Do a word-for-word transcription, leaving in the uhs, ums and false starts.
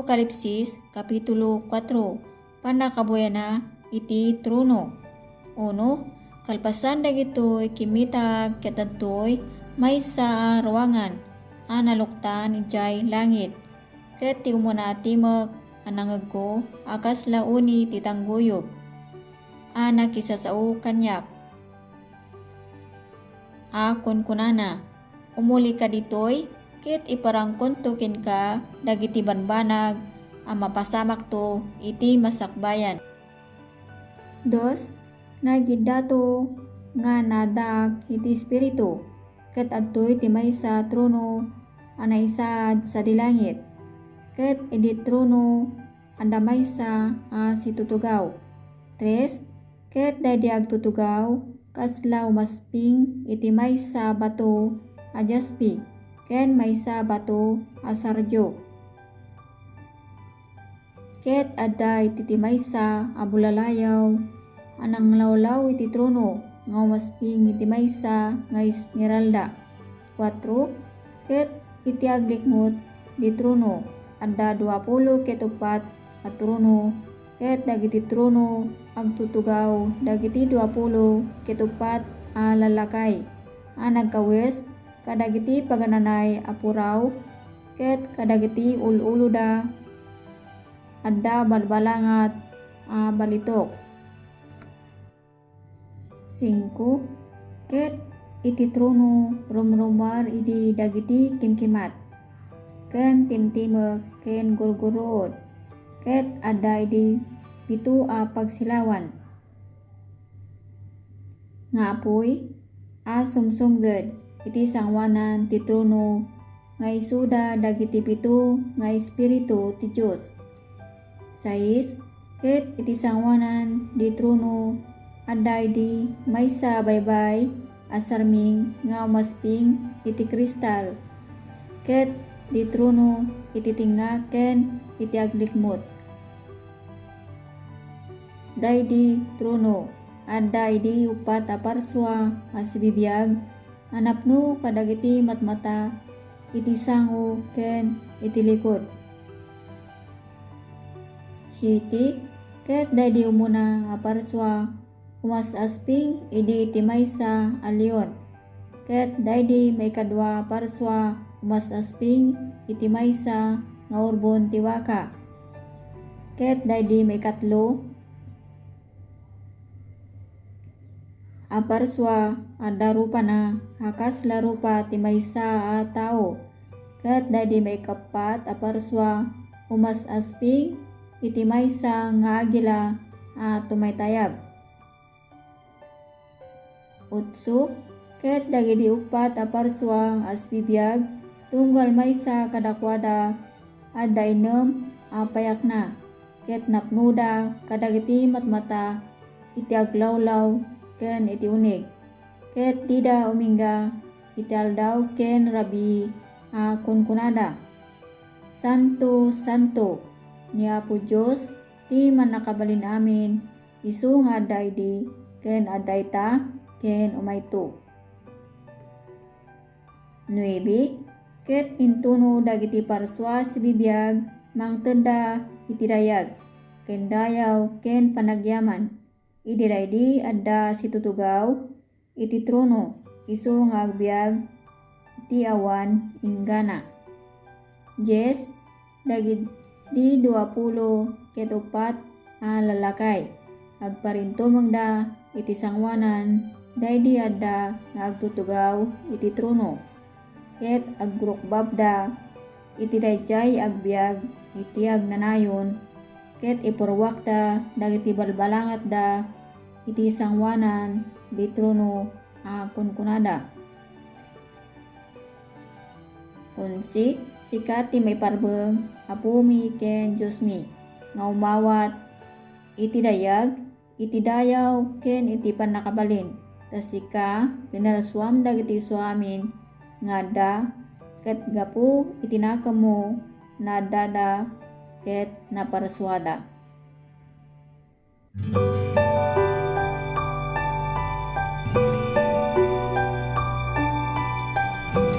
Apokalipsis, Kapitulo kuatro. Pannakabuelna iti trono. Uno, kalpasan dagitoy, kimmitak ket adtoy maysa a ruangan a naluktan idiay langit. Ket ti umuna a timek a nangngegko a kasla uni ti tangguyog a nakisasao kaniak a kunkunana, "Umulika ditoy, ket iparangkonto kenka dagiti banbanag a mapasamakto iti masakbayan." Dos, nagiddato nga naaddaak iti Espiritu, ket adtoy ti maysa a trono a naisaad sadi langit, ket idi trono adda maysa a situtugaw. Tres, ket daydi agtutugaw kasla umasping iti maysa a bato a jaspi ken maysa a bato a sardio, ket adda iti ti maysa a bulalayaw a nanglawlaw iti trono nga umasping iti maysa nga esmeralda. Kuatro, ket iti aglikmut di trono, adda duapulo ket uppat a trono, ket dagiti trono agtutugaw dagiti duapulo ket uppat a lallakay a nagkawes kadagiti pagananay a puraw, ket kadagiti ul-uloda adda balbalangat a balitok. Singko, ket iti trono rumrumuar idi dagiti kimkimat, ken timtimek, ken gurguruod, ket adda idi pito a pagsilawan nga apuy a sumsumged iti sangoanan ti trono nga isuda dagiti pito nga espiritu ti Dios. Sais, ket iti sangoanan di trono adda idi maysa a baybay a sarming nga umasping iti kristal, ket di trono iti tengnga ken iti aglikmut. Daydi trono, adda idi uppat a parsua a sibibiag a napno kadagiti matmata iti sango ken iti likud. Siete, ket daydi umuna a parsua umas-asping idi iti maysa a leon, ket daydi maikadua a parsua umas-asping iti maysa nga urbon ti baka, ket daydi maikatlo a parsua adda rupana a kasla rupa ti maysa a tao, ket daydi maikappat a parsua umas-asping iti maysa nga agila a tumaytayab. Otso, ket dagidi uppat a parsua a sibibiag tunggal maysa kadakuada adda innem a payakna, ket napnoda kadagiti matmata iti aglawlaw ken iti unig, ket dida umingga iti aldaw ken rabii a kunkunada, "Santo, santo, ni Apo Dios ti Mannakabalin-amin, isu nga adda idi, ken adda ita, ken umayto." Nuebe, ket intuno dagiti parsua a sibibiag mangtedda iti dayag, ken dayaw, ken panagyaman. Idi daydi adda situtugaw iti trono, isu nga agbiag iti awan inggana. Dies, dagidi duapulo ket uppat a lallakay, agparintumengda iti sangoanan daydi adda nga agtutugaw iti trono, ket agrukbabda iti daydiay agbiag iti agnanayon, ket ipurruakda dagiti balbalangatda iti sangoanan di trono a kunkunada, "Onse, sika ti maiparbeng, Apomi ken Diosmi, nga umawat iti dayag, iti dayaw, ken iti pannakabalin, ta sika pinarsuam dagiti isuamin nga adda, ket gapu iti nakemmo, naaddada ket naparsuada."